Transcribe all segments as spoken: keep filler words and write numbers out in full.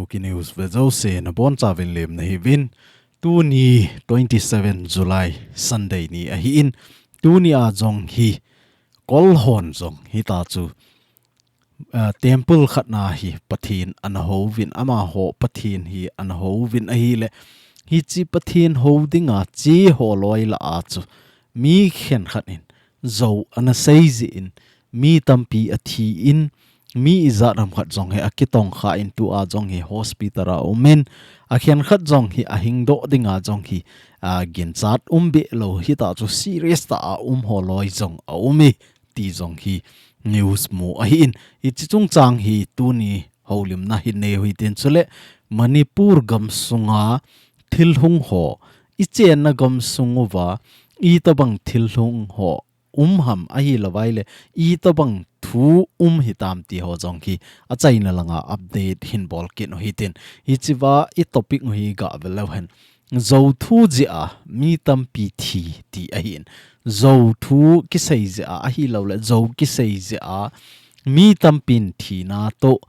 Kuki News ve jouse nabonchauvin lemna hiuvin. Tuni twenty seven July Sunday ni ahin, tuni a jong hi Kolhon jong hitachu, ah, temple khat na hi Pathen ana houvin, amaho Pathen hi ana houvin ahile, hiche Pathen hou dinga che ho loi lah a chu mi khenkhat in jou ana seijin, mi tampi athi in, mi ijat ham khat jong hi akitongkha in, tua jong hi hospital a um in, akhenkhat jong hi ahingdoh dinga jong hi, ah, ginchat um behlou, hitachu serious tah a um ho loi jong aum e, ti jong hi news mu ahin. Hiche chungchang hi tuni houlimna hin nei u hitin, chule Manipur gamsunga thil hung ho, ichenna gamsung uva itobang thil hung ho um ham, ahilouvai le itobang thu um hitam ti ho jong hi achaina langa update hin bol kit u hitin. Hichea i topic u hi gah ve leu hen. Jou thu jeh a mi tampi thi ti ahin. Jou thu kisei jeh a, ahilouleh jou kisei jeh a mi tampin thina toh,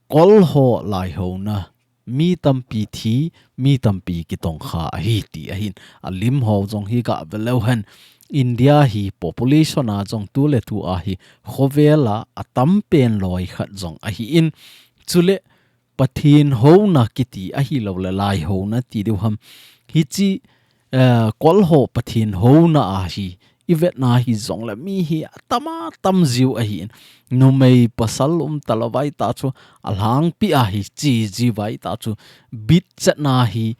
Kolho laihouna mi tampi thi, mi tampi kitongkha ahi ti ahin. Alim ho jong hi gah ve leu hen. India hi population a jong tuletu a hi khovel a atam pen loi khat jong ahin. Chule Pathen houna kiti ahilouleh laihouna ti diu ham. Hiche, eh, Kolho Pathen houna a hi ivetna hijongle mi hi atam atam jiu ahin. Numei pasal umtalou vai ta chu alhangpi a hi che jiu vai ta chu bitchetna hi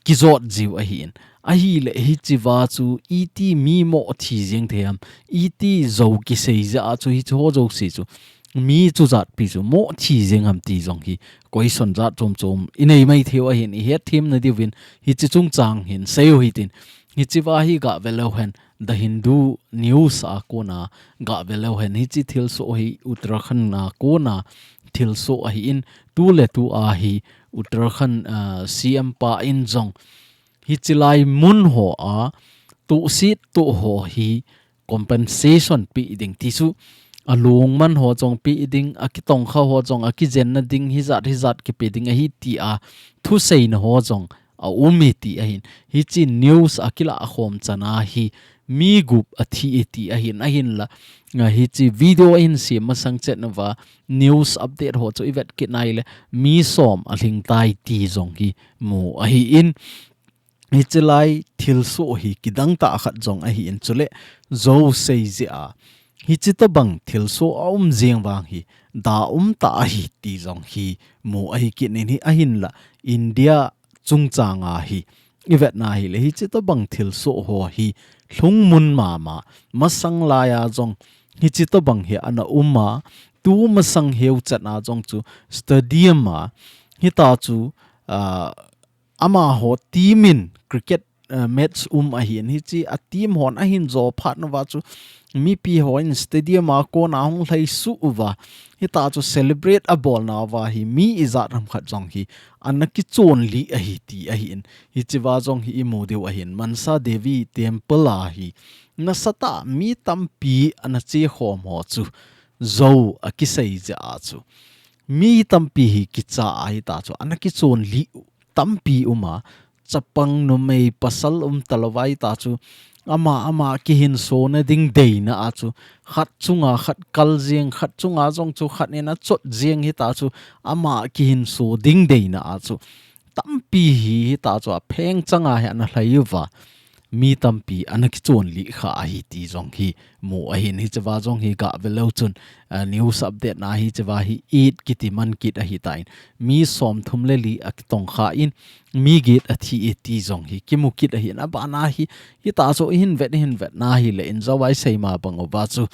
kijot jiu ahin. Ahile hichea chu iti mi mo thi jeng thei ham, iti jou kisei jeh a chu hiche ho jouse chu mi chujatpi chu mo thi jeng ham ti jong hi question jat chom chom inei mai thei u ahin, ihet themna diuvin hiche chungchang hin sei u hitin. Hichea hi gah ve leu hen, The Hindu News a kona gah ve leu hen, hiche thilsoh hi Uttarakhand a kona thilsoh ahin, tuletu a hi Uttarakhand, ah, C M pa in jong hichelai mun ho a tohset toh ho hi compensation pe ding ti chu, alungman ho jong pe ding, akitongkha ho jong akijenna ding, hijat hijat kipe ding ahi ti a thuseina ho jong aum e ti ahin. Hiche news akilah khom chan a hi mi gup athi e ti ahin, ahinla, ah, hiche video ahin sem masang chet nauva news update ho chu ivet kit nai le mi som alhing tai ti jong hi mu ahin. Hichelai thilsoh hi kidang tah khat jong ahin, chule jou sei jeh a hiche tobang thilsoh aum jeng vang hi da um tah ahi ti jong hi mu ahi kit in hi, ahinla India chungchang a hi ivetna hile hiche tobang thilsoh ho hi lhungmun mama, masang lai a jong hiche tobang hi ana um a, tu masang heu chan a jong chu stadium a hitachu, ah, amaho team in cricket, eh, match um ahin, hiche a team hon ahin jou phat nauva chu mipi hon stadium a kona hung lhaisuh uva, hitachu celebrate abolna uva hi mi ijat ham khat jong hi ana kichonlih ahi ti ahin. Hichea jong hi imu diu ahin, Mansa Devi temple a hi nasatah mi tampi ana chekhom ho chu jou akisei jeh a chu mi tampi hi kicha a hitachu ana kichonlih tampi um a, chapang numei pasal umtalou vai ta chu, ama, ama kihinsona ding deina a chu, khat chunga khat kal jeng, khat chunga jong chu khat in achot jeng hita chu, ama kihinso ding deina a chu, tampi hi hita chu apheng changa hi ana lhai uva, mi tampi ana kichonlih kha ahi ti jong hi mu ahin, hichea jong hi gah ve leu chun, a, news update na hichea hi it kiti man kit ahitan, mi somthum le li akitongkha in, mi get athi e ti jong hi kimu kit ahin, abana hi, hita chu ihin vet, ihin vetna hile, in jovai seima bang uva chu,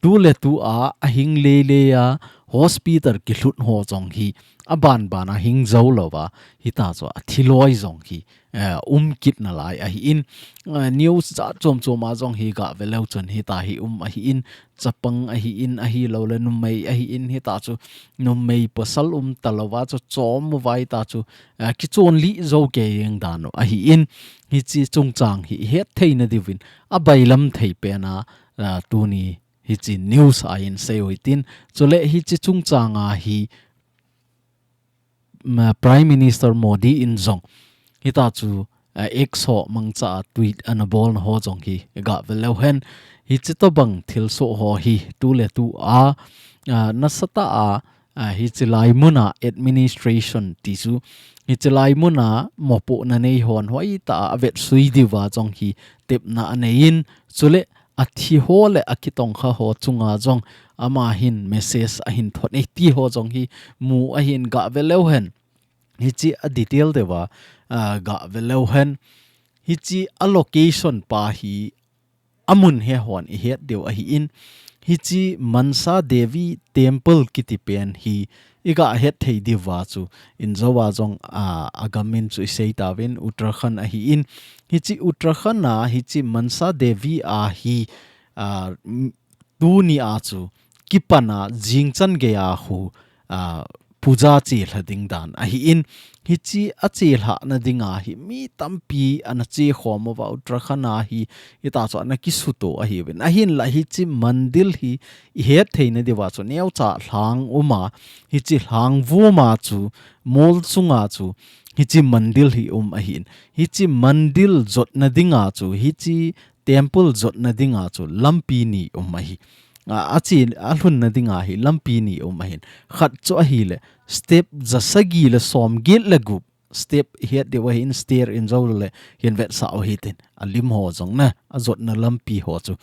tuletu a, ahing lele a, hospital kilhut ho jong hi, aban bana hing jou louva, hita chu athiloi jong hi, eh, um kit nalai ahin, eh, news jat chom chom a jong hi gah ve leu chun hita hi um ahin, chapang ahin, ahilouleh numei ahin, hita chu numei pasal umtalouva chu chom uva hita chu, eh, kichonlih jou kei jeng dan u ahin, hiche chungchang hi ihet theina diuvin, abailam thei pena, eh, tuni hiche news a hin sei u hitin, chule hiche chungchang a hi, ma, Prime Minister Modi in jong hita chu, a, X ho mangcha a tweet ana bolna ho jong hi ga ve leu hen. Hichi tobang thilsoh ho hi tu le tu a, a, nasatah a, a, hichi lai muna administration ti chu, hichi lai muna mopohna nei hon hoitah a avetsui diuva jong hi tepna anei in, chule athi ho le akitongkha ho chunga jong ama hin message ahin thot e ti ho jong hi mu ahin ga ve leu hen. Hichi a detail deuva, a, ga ve leu hen. Hichi a location pa hi amun he hon i het diu ahi in. Hichi Mansa Devi Temple kiti pen hi i ga het thei diuva chu in joa jong, a, a gam min chu i sei tauvin Uttarakhand ahi in. Hichi Uttarakhand a hichi Mansa Devi a hi, a, m-, tuni a chu kipana jingchan gei a khu, a, puja chelha ding dan ahi in, hichi a chelhahna dinga hi mi tampi ana che khom uva Uttarakhand a hi hita chu ana kisuto ahiuvin. Ahinla hichi mandir hi i het theina diuva chu neocha lhang uma, hichi lhang vuma chu mol chunga chu hichi mandir hi um ahi in. Hichi mandir jotna dinga chu hichi temple jotna dinga chu lampi ni um ahi. A, a che, a lhunna dinga hi lampi ni um ahin. Khat chu ahile, step jasagi le somget le gup. Step i het diu ahin stair in jou le hin vetsah u hitin. A lim ho jong na, a jotna lampi ho chu.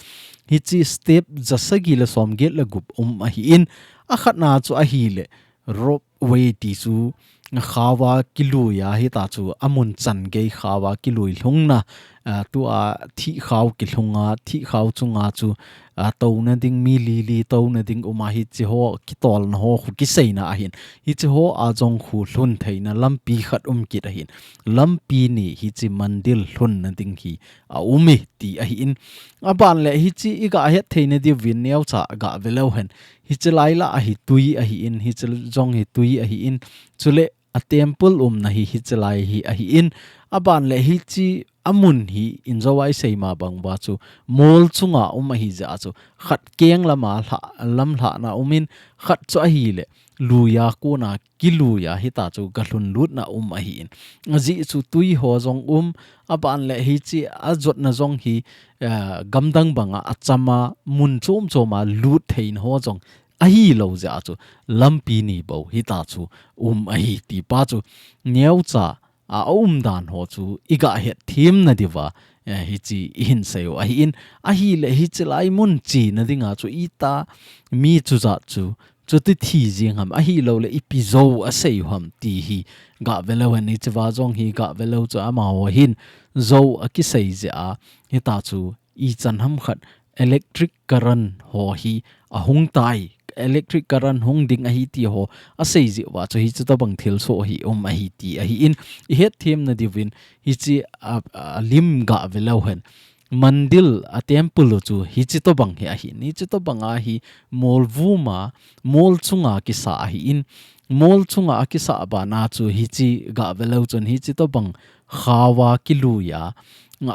Hichi step jasagi le somget le gup um ahi in. A khatna chu ahile, ropeway ti chu khaova kilui a hita chu amun chan gei khaova kilui lhungna, a, tua thihkhao kilhunga, thihkhao chunga chu, a, touna ding mi li li touna ding uma hichi ho kitolna ho khu kiseina ahin. Hichi ho a jong khu lhun theina lampi khat um kit ahin. Lampi ni hichi mandir lhunna ding hi a um e ti ahi in. A ban le hichi i ga het theina diuvin neocha ga ve leu hen. Hichi lai la ahi tui ahi in, hichi jong hi tui ahi in. Chule a temple umna hi hichi lai hi ahi in. A ban le hichi a mun hi in joa i sei ma bang uva chu mol chunga um ahi jeh a chu khat keng lama lha, lamlhahna um in khat chu ahile lui a kona kilui a hita chu ga lhun lutna um ahi in. Ajeh chu tui ho jong um, a ban le hichi a jotna jong hi, eh, gamdang banga a chama mun chom choma lut theina ho jong ahilou jeh a chu lampi ni bou hita chu um ahi ti pa chu neocha a, a um dan ho chu i ga het themna diuva, eh, hichi i hin sei u ahi in. Ahile hichi lai mun chena dinga chu ita mi chu jat chu, chuti thi jing ham ahilou le ipi jou a sei u ham ti hi ga ve leu hen hichi va jong hi ga ve leu chu amaho hin jou a kisei jeh a hita chu ichan ham khat electric current ho hi ahung tai, electric current hung ding ahi ti ho asei jeh uva chu hichi tobang thilsoh hi um ahi ti ahi in, i het themna diuvin hichi a, a lim ga ve leu hen. Mandir a temple u chu hichi tobang hi ahi in, hichi tobang a hi mol vuma, mol chunga kisa ahi in, mol chunga a kisa bana chu hichi ga ve leu chun hichi tobang khaova kilui a,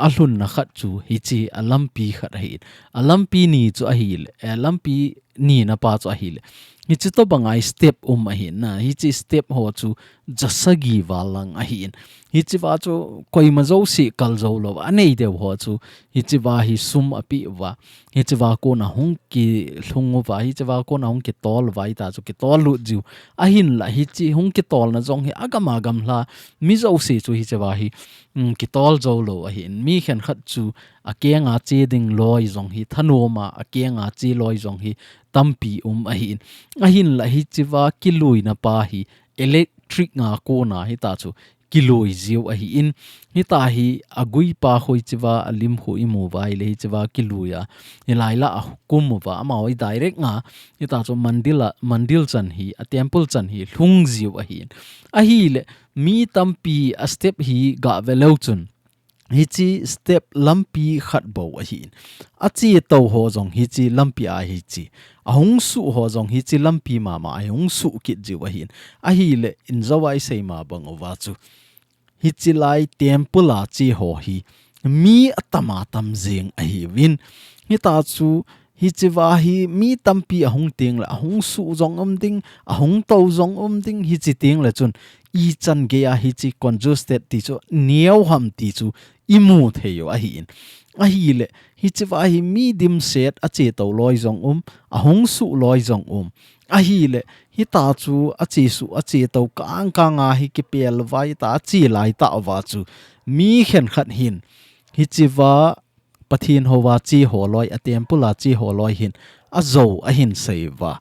a lhunna khat chu hichi a lampi khat ahi in. A lampi ni chu ahile, eh, lampi nina pa chu ahile. Hichi tobang a step um ahi in na, hichi step ho chu jasagi val lang ahi in. Hichi va chu koima jouse kal jou lou, anei deu ho chu hichi va hi sum ape uva. Hichi va kona hung kilhung uva, hichi va kona hung kitol uva, hita chu kitol lut jiu. Ahinla hichi hung kitolna jong hi agam agam lha, mi jouse chu hichi va hi, mm, kitol jou lou ahi in. Mi khenkhat chu a kenga che ding loi jong hi thanom a, a kenga che loi jong hi tampi um ahi in. Ahinla hichi va kiluina pa hi electric nga kona hita chu kilui jiu ahi in. Hita hi a gui pa khu hichi va a lim khu i mu uva ahile hichi va kilui a. Hilai la a kum uva amaho hi direct nga hita chu mandir a, mandir chan hi, a temple chan hi lhung jiu ahi in. Ahile mi tampi a step hi ga ve leu chun hichi step lampi khat bou ahi in. A che tou ho jong hichi lampi a hichi. A hung suh ho jong hichi lampi mama a hung suh kit jiu ahi in. Ahile in joa i sei ma bang uva chu. Hichi lai temple a che ho hi mi atam atam jing ahiuvin. Hita chu Hichea hi mi tampi ahung teng le, ahung suh jong um ding, ahung tou jong um ding, hichi teng le chun, ichan geiya hichi congested ti chu neo ham ti chu imu thei u ahi in. Ahile, hichea hi mi dimset ache tou loi jong um, ahung suh loi jong um. Ahile, hita chu ache suh, ache tou kang kang a hi kipel vai ta, ache lai ta uva chu mi khenkhat hin, hichea Pathen houva che ho loi, a temple a che ho loi hin, ajou ahin sei uva.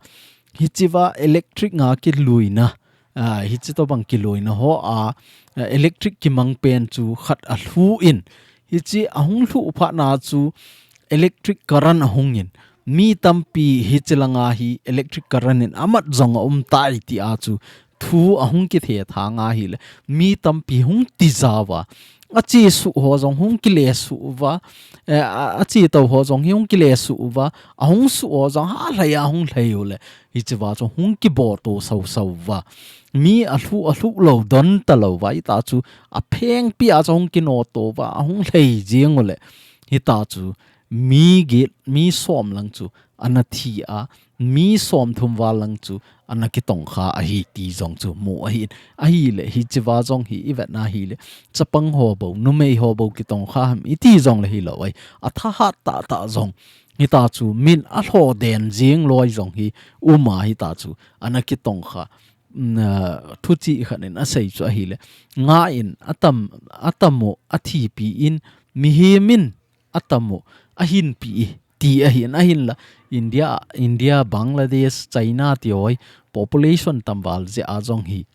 Hichea electric a kiluina, a, hichi tobang kiluina ho a, a, electric kimang pen chu khat alhu in. Hichi ahung lhu phat na chu electric current ahung in. Mi tampi hichi langa hi electric current in amat jong aum tai ti a chu thu ahung kithe thang ahile, mi tampi hung tija uva. Ache suh ho jong hung kile suh uva. Eh, a, ache tou ho jong hi hung kile suh uva. Ahung suh ho jong ha lhai a hung lhai u le. Hichea chu hung kibo to sau sau uva. Mi alhu, alhu lou don ta lou uva. Hita chu apheng pi a chu hung kino to uva. Ahung lhai jing u le. Hita chu mi get, mi som lang chu ana thi a, mi som thum val lang chu ana kitongkha ahi ti jong chu mu ahi in. Ahile, hichea jong hi ivet na hile, chapang ho bou, numei ho bou kitongkha ham iti jong le hilou ai. Athahat tah tah jong. Hita chu min alho den jing loi jong hi um a hita chu ana kitongkha. Na, thuchih khat in asei chu ahile. Nga in atam, atam u, athipi in, mihem in atam u, ahinpi i, ti ahi in, ahinla. India, India, Bangladesh, China ti hoi, population tam val jeh a jong hi.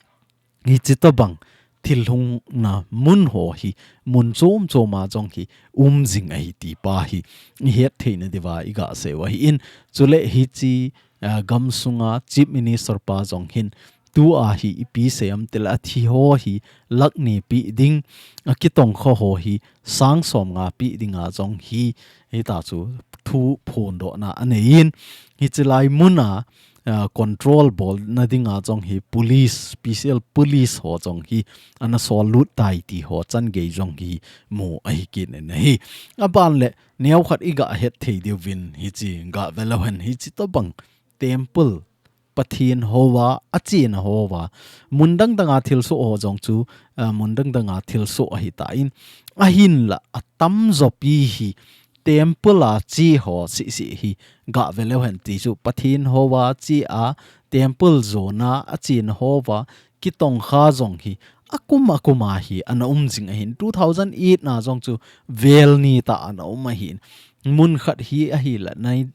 Hichi tobang, thil hung na mun ho hi, mun chom chom a jong hi, um jing ahi ti pa hi, ihet theina diuva, iga sei u ahi in, chule hichi, ah, gam sunga Chief Minister pa jong hin, tua hi ipi sei am tile athi ho hi lakh ni pe ding, akitongkha ho hi sang som nga pe ding a jong hi, hita chu thu phondohna anei in, hichi lai mun a, ah, control bolna ding a jong hi police, special police ho jong hi ana sol lut tai ti ho chan gei jong hi mu ahi kit in ahi. Aban le neo khat iga het thei diu vin hichi ga ve leu hen hichi tobang temple Pathen houva, achena houva. Mun dang dang a thilsoh ho jong chu, ah, mun dang dang a thilsoh ahi ta in. Ahinla atamjo pi hi temple a che ho sisi hi ga ve leu hen ti chu Pathen houva che a temple jona achena houva kitongkha jong hi akum akum a hi ana um jing ahin. Two thousand eight na jong chu vel ni tah ana um ahin. Mun khat hi ahile Nai-,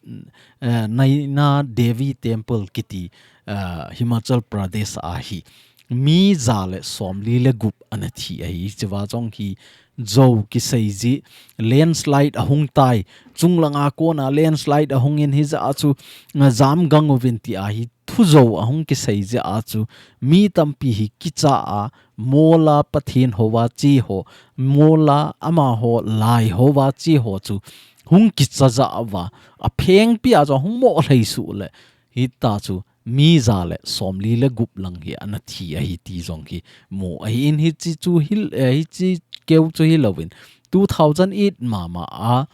eh, Naina Devi Temple kiti, eh, Himachal Pradesh a hi. Mi ja le som li le gup ana thi ahi. Hichea jong hi jou kisei ji landslide ahung tai. Chunglang a kona landslide ahung in hijeh a chu, eh, jam gang uvin ti a hi thu jou ahung kisei jeh a chu mi tampi hi kicha a, mol a Pathen houva che ho, mol a amaho lai houva che ho chu hung kicha ja uva, apheng pi a chu hung mo lhai suh le, hita chu mi ja le som li le gup lang hi ana thi ahi ti jong hi mu ahi in hichi chu hi, eh, hichi keu chu hilou in two thousand eight mama a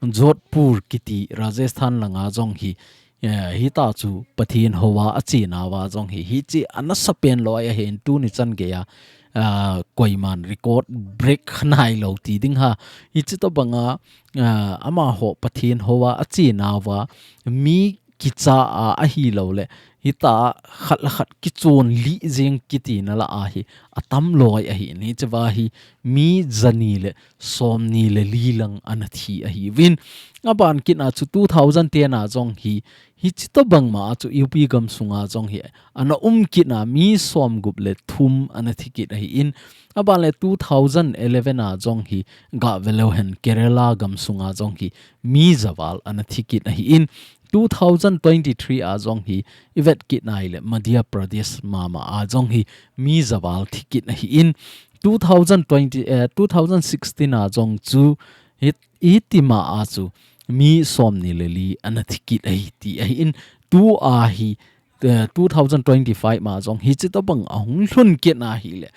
Jodhpur kiti Rajasthan langa jong hi, eh, hita chu Pathen houva achena uva jong hi, hichi ana sa pen loi ahin tuni chan gei a, ah, koiman record break nai lou ti ding ha. Hichi tobang a, ah, amaho Pathen houva achena uva mi kicha a ahilou le, hita khat le khat kichon li jing kiti na la a hi, atam loi ahi in hichea hi, mi ja ni le som ni le li lang ana thi ahi uvin. Aban kit a chu two thousand ten a jong hi, hichi tobang ma a chu U P gam sunga jong hi, ana um kit a mi som gup le thum ana thi kit ahi in. Aban le two thousand eleven a jong hi, ga ve leu hen Kerala gam sunga jong hi, mi ja val ana thi kit ahi in. Two thousand twenty-three a jong hi, ivet kit nai le Madhya Pradesh mama a jong hi, mi ja val thi kit ahi in. Two thousand twenty, eh, two thousand sixteen a jong chu hi, hiti ma a chu mi som ni le li ana thi kit ahi ti ahi in. Tua hi, eh, two thousand twenty-five ma jong hichi tobang ahung lhun kit na hile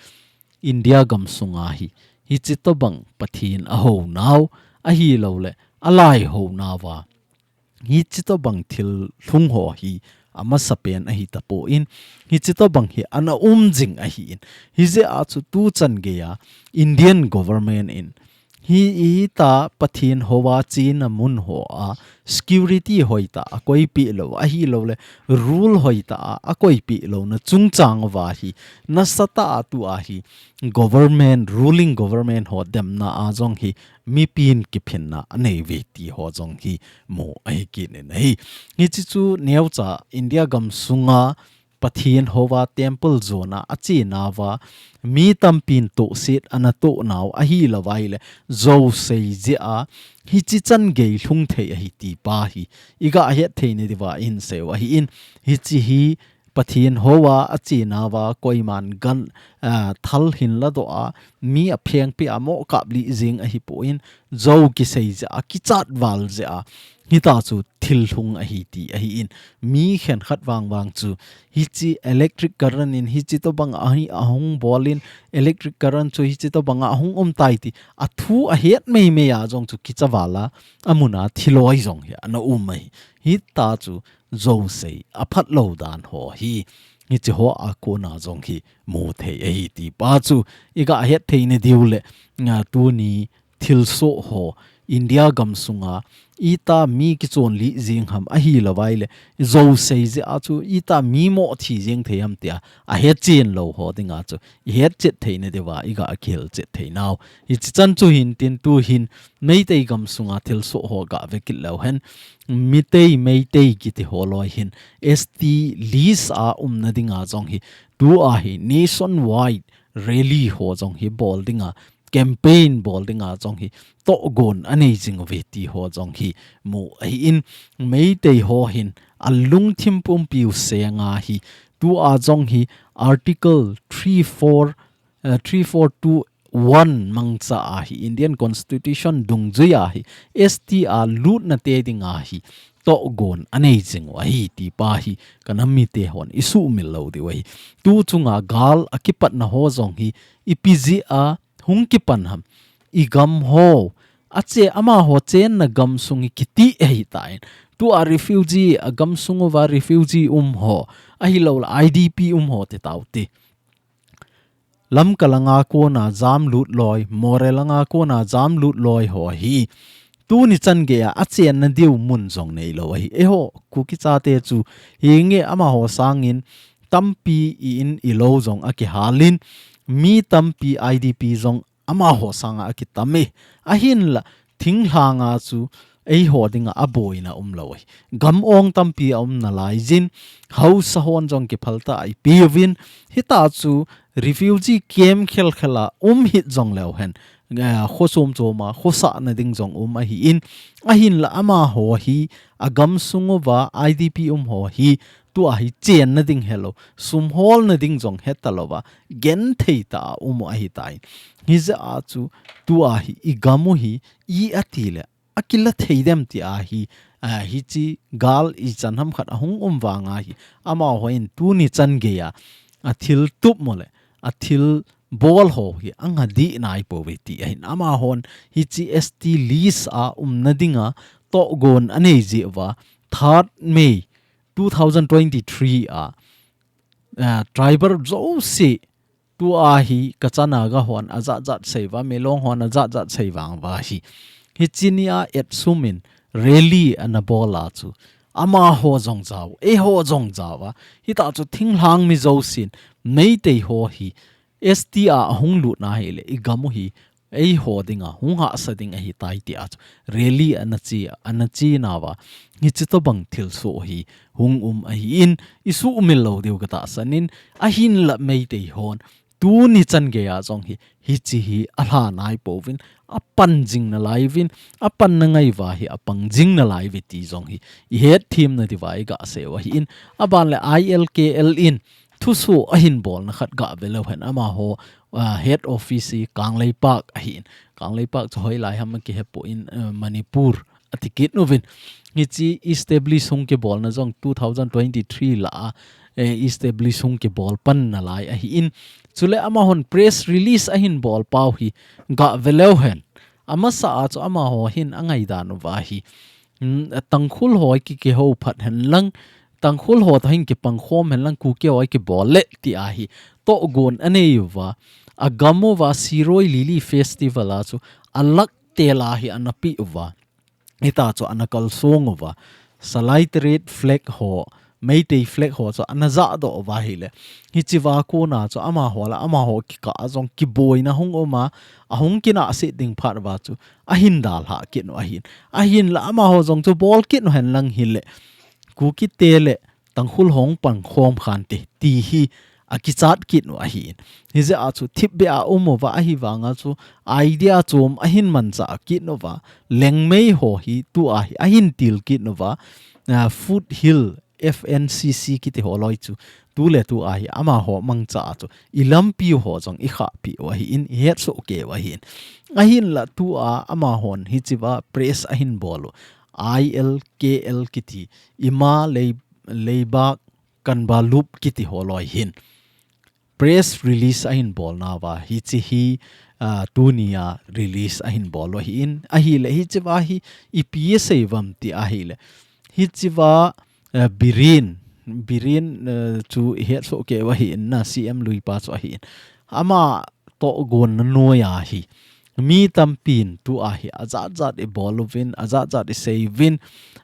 India gam sunga hi, hichi tobang Pathen ahou nau ahilou le alai hou nauva Hichi tobang thil lhung ho hi amasapen ahi tapon, hichi tobang hi ana um jing ahi in. Hijeh a chu tuchan geiya Indian government in hi, hita Pathen hoa chena mun hoa security hoitah a koipeh lou, ahilouleh rule hoitah a akoipeh louna chungchang uva hi nasatah a tua hi government, ruling government ho demna a jong hi mipin kiphinna anei uve ti ho jong hi mu ahi kit in ahi. Hichi chu neocha India gam sunga Pathen hoa temple jona achenauva mi tampin tohset ana tohnau ahilouva ahileh jou sei jeh a hichi chan gei lhung thei ahi ti pa hi iga het theina diuva ihin seiu ahi in. Hichi hi Pathen hoa achenauva koiman gan, ah, thal hin ladoh a, mi aphengpeh a mo kap lih jing ahipon, jou kisei jeh a, kichat val jeh a, hita chu thil lhung ahi ti ahi in. Mi khenkhat vangvang chu hichi electric current in hichi tobang ahi ahung bol in, electric current chu hichi tobang a ahung um tai ti athu ahet meimei a jong chu kicha val a, amun a thiloi jong hi ana um ahi. Hita chu jou sei aphat lou dan ho hi, hichi hoa kona jong hi mu thei ahi ti pa chu iga het theina diu le, ah, tuni thilsoh ho India gam sunga ita mi kichon lih jing ham ahilouva ahileh jou sei jeh a chu ita mi mo thi jing thei ham tia ahet chen lou ho dinga chu ihet chet theina diuva iga kihil chet theinau. Hichi chan chu hin tin tu hin Meitei gam sunga thilsoh ho ga ve kit leu hen, Meitei, Meitei kiti ho loi hin S T list a umna dinga jong hi tua hi nationwide rally ho jong hi bol dinga, campaign bol dinga jong hi tohgon anei jing uve ti ho jong hi mu ahi in. Meitei ho hin alungthim pumpiu senga hi tua jong hi Article three four, eh, three four two one mangcha a hi Indian Constitution dungjui a hi S T a lutna te dinga hi tohgon anei jing u ahi ti pa hi kanam mite hon isuhmil lou diu ahi. Tu chunga gal akipatna ho jong hi ipi jeh a hung kipan ham. Igam ho, ache amaho chenna gam sung hi kiti ahitan. Tua refugee, agam sung uva refugee um ho, ahilouleh I D P um ho ti tau ti. Lamka langa kona jamlut loi, Moreh langa kona jamlut loi ho hi tuni chan geiya achenna diu mun jong neilou ahi. Eiho Kuki chate chu hinge amaho sangin tampi i-in ilou jong akihalin, mi tampi I D P jong amaho sanga akitam e. Ahinla thinglhanga chu eiho dinga aboina umlou ahi. Gam ong tampi aum nalai jin, haosa hon jong kiphalta a ipi uvin, hita chu refugee camp khelkhel a um hih jong leu hen, eh, kho chom chom a, kho sahna ding jong um ahi in, ahinla amaho hi, agam sung uva I D P um ho hi, tua hi chenna ding helou, sum holna ding jong hetalouva, genthei tah a um u ahitai. Hijeh a chu, tua hi, igam u hi, i ati le, akila thei dem ti ahi, a, hichi gal ichan ham khat ahung um vanga hi, amaho in tuni chan geiya, athil tup mo le, athil bol ho hi, anga dih nai pouve ti ahin. Amahon hichi S T list a umna dinga tohgon anei jeh uva, third May two thousand twenty-three a, a, tribal jouse tua hi Kacha Naga hon ajat jat sei uva, Milong hon ajat jat sei vang uva hi. Hichi nia et sum in rally ana bol a chu. Amaho jong jao, eiho jong jao a. Hita chu thinglhang mi jousen, Meitei ho hi, S T a ahung lut na hile, igam u hi, eiho dinga, hung hahsa ding ahitai tia chu. Rally ana chi, ana chi nauva. Hichi tobang thilsoh hi, hung um ahi in, isuhmil lou diu katahsan in, ahinla Meitei hon, tuni chan geiya jong hi, hichi hi alha nai pouvin, apan jing nalai uvin, apanna ngai uva hi, apang jing nalai uve ti jong hi, ihet themna diuva iga sei u ahi in, aban le I L K L in, thusoh ahin bolna khat ga ve leu hen amaho, ah, head office hi Kangleipak ahi in. Kangleipak chu hoilai ham kihe poi in, eh, Manipur ati kit uvin. Hichi establish hung kibolna jong two thousand twenty-three lah a, eh, establish hung kibol pan nalai ahi in. Chule amahon press release ahin bol pau hi ga ve leu hen. Amasa a chu amaho hin angaidan uva hi. Tangkhul ho ki, kihou phat hen lang, Tangkhul ho toh hin kipangkhom hen lang, Kuki ho kibol le ti ahi. Tohgon anei uva, agam uva Shirui Lily Festival a chu alaktel a hi ana pe uva. Hita chu ana kalsong uva. Salai Tarit flag ho, Meitei flag ho chu ana jahdoh uva ahile. Hichea kona chu amaho le amaho kikah a jong kiboina hung um a, ahung kinahset ding phat uva chu ahin dalha kit u ahin. Ahinla amaho jong chu bol kit u hen lang hile, Kuki te le Tangkhul hung pangkhom khante ti hi akichat kit u ahin. Hijeh a chu thipbeh a um uva ahivanga chu idea chom ahin manchah kit uva. Liangmei ho hi tua hi ahin til kit uva. Ah, Foothill F N C C kiti ho loi chu tuletua hi amaho mangcha a chu i lampi ho jong i khahpi u ahin, i hetsoh kei u ahin. Ahinla tua amahon hichea press ahin bol u. I L K L kiti, Ima Lei-, Leibak Kanba Lup kiti ho loi hin press release ahin bol nauva, hiche hi, ah, tunia release ahin bol u ahin, ahile hichea hi ipi asei uvam ti ahile. Hichea, eh, Biren, Biren, eh, chu i hetsoh kei u ahin, C M luipa chu ahin. Ama tohgon na noiya hi mi tampin tua hi ajatjat i bol uvin, ajatjat i sei uvin,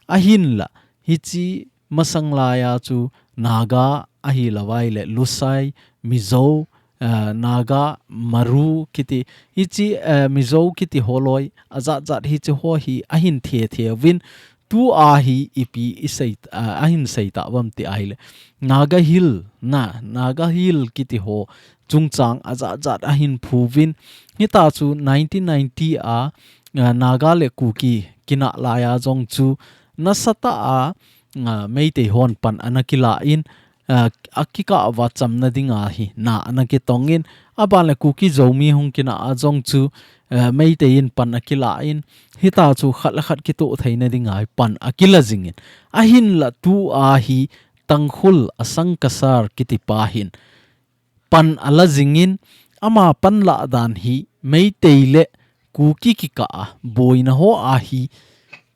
ahinla hiche masang laiya chu Naga ahilouleh Lusei, Mizo, eh, Naga, Maro kiti, hiche, eh, Mizo kiti ho loi, ajatjat hiche ho hi ahin thethe uvin, tua hi ipi i sei, eh, ahin sei tauvam ti ahile. Naga Hill, na, Naga Hill kiti ho chungchang ajatjat ahin phu uvin. Hita chu nineteen ninety a, eh, Naga le Kuki kinah laiya jong chu nasatah a, ah, Meitei hon pan ana kila in, ah, akikah uva chamna dinga hi na ana kitong in, aban le Kuki Zomi hung kinah a jong chu, ah, Meitei in pan akila in, hita chu khat le khat kitoh theina dinga hi pan akila jing in. Ahinla tua hi Tangkhul Asang Kasar kiti pa hin pan ala jing in, ama pan lah dan hi Meitei le Kuki kikah a boina ho a hi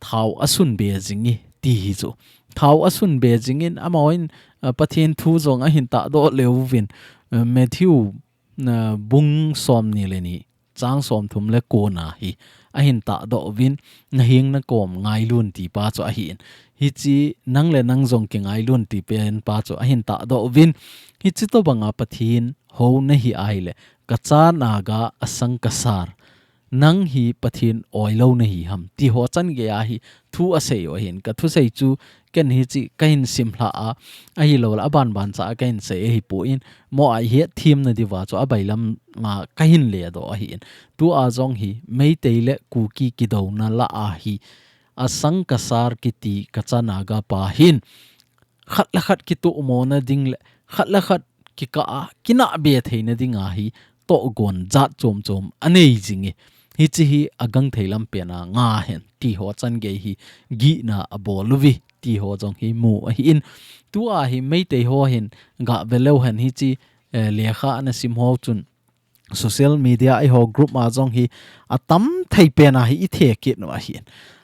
thao asunbe jing e ti hi chu. Thao asunbe jing in amahon, ah, Pathen thu jong ahin tahdoh leu uvin, ah, Matthew, ah, bung somni le ni, chang somthum le kona hi ahin tahdoh uvin, naheng nakom ngailun ti pa chu ahin. Hiche nang le nang jong kingailun ti pen pa chu ahin tahdoh uvin. Hiche tobanga Pathen hou nahi ahile, kacha Naga Asang Kasar, nang hi Pathen oilou nahi ham ti ho chan geiya hi thu asei u ahin. Ka thusei chu ken hiche kahin simlha a, ahilouleh abanban cha a kahin sei ahipon, mo a i hetthem na diuva chu abailam a kahin ledoh ahin. Tua jong hi Meitei le Kuki kidouna lah a hi Asang Kasar kiti kacha Naga pa hin khat le khat kitohmo na ding le khat le khat kikah a kinahbe theina dinga hi tohgon jat chom chom anei jing e. Hiche hi agangthei lam pen a nga hen ti ho chan gei hi gihna abol uve ti ho jong hi mu ahin. Tua hi Meitei ho hin gave leu hen hiche, eh, lekha ana sim ho chun social media eiho group ma jong hi atam thei pen a hi i the kit u ahin.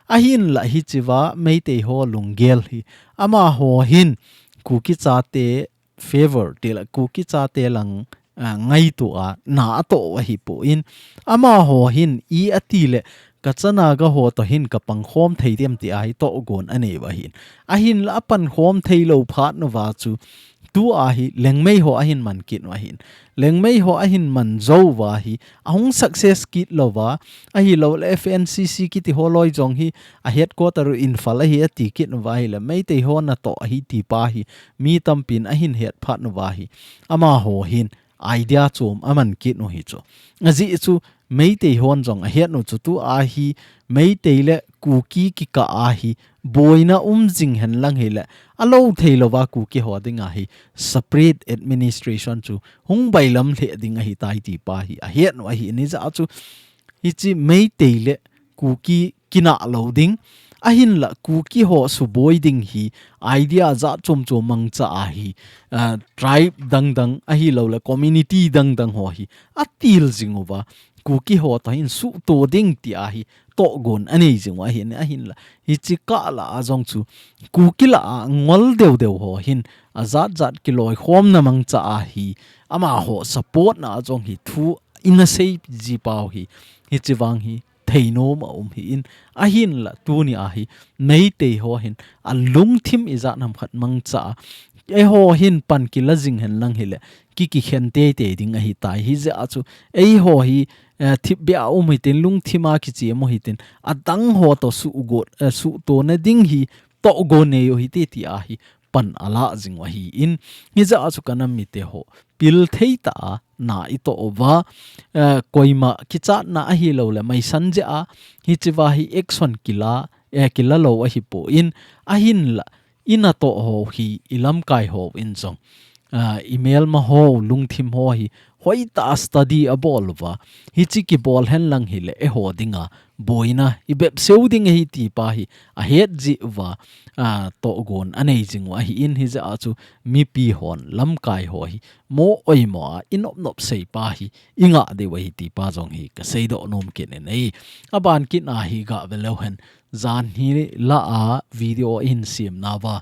Ahinla hichea Meitei ho lunggel hi amaho hin Kuki chate favor ti le Kuki chate lang, ah, ngaito a na atoh u ahipon, amaho hin i ati le kacha Naga ho toh hin kapangkhom thei dem ti a hi tohgon anei u ahin. Ahinla apankhom thei lou phat nauva chu tua hi Liangmei ho ahin man kit u ahin. Liangmei ho ahin man jou uva hi ahung success kit louva, ahilouleh F N C C kiti ho loi jong hi a headquarter u Imphal ahi ati kit uva ahile Meitei ho natoh ahi ti pa hi mi tampin ahin het phat nauva hi amaho hin idea chom aman kit u hi chu. Ajeh chu Meitei hon jong ahet u chu tua hi Meitei le Kuki kikah a hi boina um jing hen lang hile alou thei louva Kuki ho dinga hi separate administration chu hung bailam lheh ding ahitai ti pa hi ahet u ahin. Hijeh a chu hiche Meitei le Kuki kinah lou ding, ahinla Kuki ho suboi ding hi idea jat chom chom mangcha a hi, ah, tribe dang dang ahilouleh community dang dang ho hi atil jing uva. Kuki ho toh hin suhto ding ti ahi tohgon anei jing u ahin, ahinla hichi kah lah a jong chu Kuki lah a ngol deu deu ho hin ajat jat kiloikhomna mangcha ahi amaho support na a jong hi thu ina sei ji pau hi, hichi vang hi theinom a um hi in, ahinla tuni ahi Meitei ho hin alungthim ijat ham khat mangcha a, eiho hin pan kila jing hen lang hile ki kikhen teitei ding ahitai. Hijeh a chu eiho hi, eh, thipbeh a um hitin, lungthim a kichim u hitin, adang ho toh suhgot, eh, suhto na ding hi tohgon nei u hite ti ahi pan ala jing u ahi in, hijeh a chu ka nam mite ho pil thei tah a na itoh uva, eh, koima kichatna ahilouleh maisan jeh a hichi va hi action kila, eh, kila lou ahipoi, ahinla ina toh ho hi ilamkai hon jong, ah, imelma ho, lungthim ho hi hoitah a study abol uva, hichi kibol hen lang hile eiho dinga boina ibep seu ding ahi ti pa hi ahet jeh uva, ah, tohgon anei jing u ahi in, hijeh a chu mipi hon lamkai ho hi mo oimo a inop nop sei pa hi inga deu ahi ti pa jong hi ka seidoh nom kit in ahi. Aban kit a hi ga ve leu hen, jan hi lah a video in siam nauva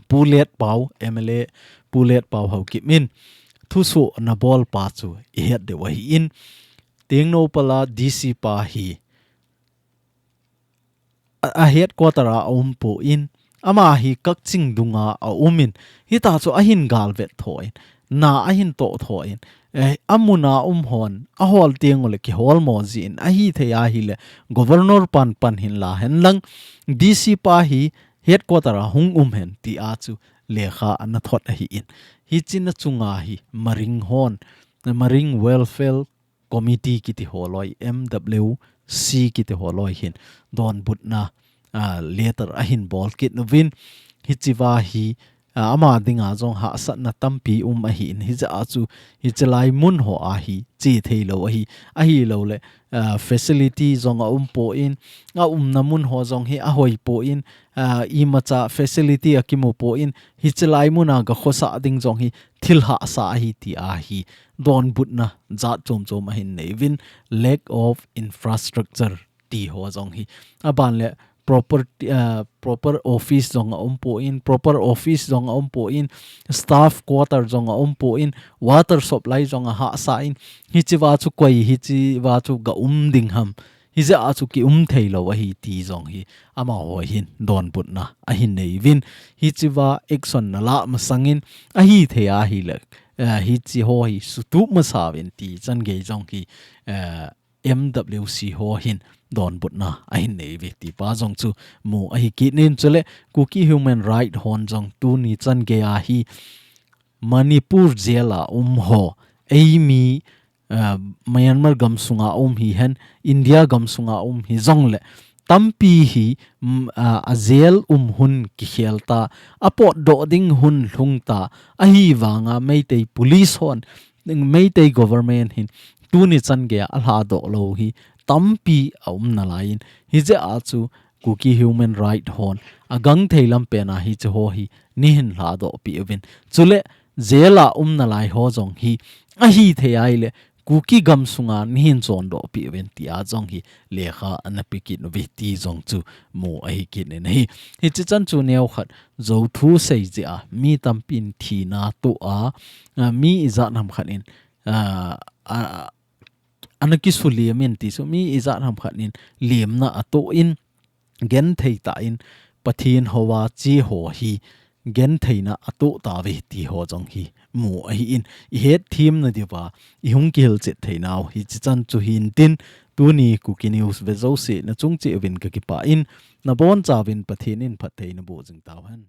Pu Letpao, M L A Pu Letpao Haokip in thusoh na bol pa chu ihet deu ahi in, Tengnoupal a D C pa hi a, a headquarter a aum poi, ama hi Kakching dunga aum in, hita chu ahin galvet tho in, na ahin toh tho in, eh, amun a um hon ahol teng uleh kihol mo jin, ahithei ahile Governor pan pan hin la hen lang, D C pa hi headquarter a hung um hen ti a chu lekha ana thot ahi in. Hichi na chunga hi Maring hon, Maring Welfare Committee kiti ho loi, M W C kiti ho loi hin donbutna, ah, letter ahin bol kit uvin, hichi va hi, ah, ama dinga jong hahsatna tampi um ahi in, hijeh a chu hichi lai mun ho a hi che thei lou ahi, ahilouleh, ah, facility jong aum poi, aumna mun ho jong hi ahoi poi, ah, imacha facility akimu poi, hichi lai mun a ga khosah ding jong hi thil hahsa ahi ti ahi donbutna jat chom chom ahin nei uvin, lack of infrastructure ti ho jong hi. Aban le proper, ah, proper office jong aum poi, proper office jong aum poi, staff quarter jong aum poi, water supply jong ahahsa in, hichi va chu koi, hichi va chu ga um ding ham, hijeh a chu ki um thei lou ahi ti jong hi amaho hin donbutna ahin nei uvin, hichi va action na lah masang in, ahithei ahile, eh, hichi ho hi sutup masa uvin ti chan gei jong hi, eh, M W C ho hin donbutna ahin nei uve ti pa jong chu mu ahi kit in, chule Kuki Human Right hon jong tuni chan gei a hi Manipur jail a um ho, eimi, ah, Myanmar gam sunga um hi hen, India gam sunga um hi jongle, tampi hi, mm, ah, a jail um hun kikhel ta, apotdoh ding hun lhung ta, ahivanga Meitei police hon, Meitei government hin tuni chan gei a alhadoh lou hi tampi aum nalai in, hijeh a chu Kuki Human Right hon agangthei lam pen a hichi ho hi neihin lhadoh peh uvin, chule jail a um nalai ho jong hi ahithei ahile Kuki gam sunga neihin chondoh peh uvin ti a jong hi lekha ana pe kit uve ti jong chu mu ahi kit in ahi. Hichi chan chu neo khat jou thu sei jeh a mi tampin thina toh a, ah, mi ijat ham khat in, ah, ah, ana kisuliam in ti chu mi ijat ham khat in liamna atoh in, genthei tah in Pathen hou a che ho hi gentheina atoh tauve ti ho jong hi mu ahi in, ihet themna diuva ihung kihilchet theinau hichi chan chu hintin, tuni Kuki News ve jouse nachung cheh uvin kakipah in, nabonchauvin Pathen in phatthei naboh jing tauhen.